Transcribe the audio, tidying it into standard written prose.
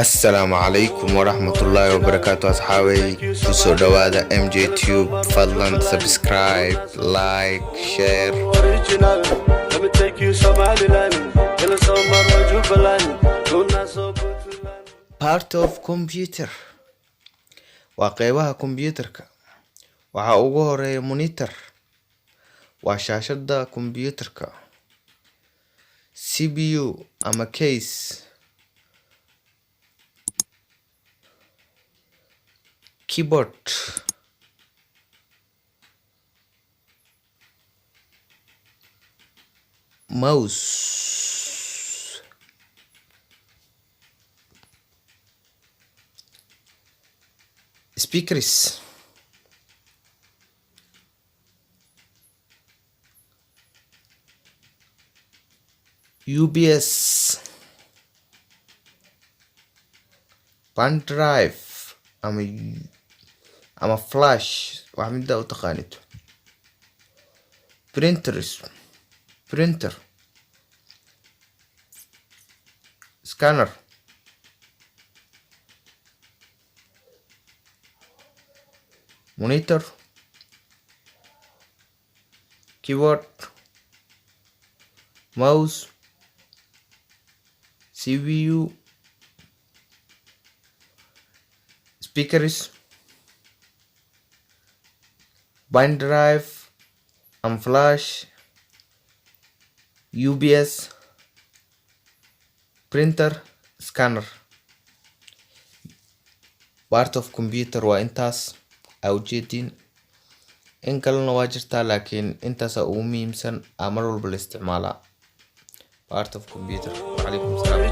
السلام عليكم ورحمة الله وبركاته أصحابي kusoo dhawaada MJ Tube fadlan subscribe like share part of computer waa qeybaha computerka waxa ugu horeeya monitor waa shaashada computerka CPU ama case keyboard mouse speakers UBS pen drive ama flash wax midda u taqaanid printer scanner monitor keyboard mouse CPU speakers pen drive and flash UBS printer scanner part of computer waa intaas awjeedin in kalena waa jirtaa laakiin intaas ugu muhiimsan mar walba la isticmaalaa part of computer. وعليكم السلام.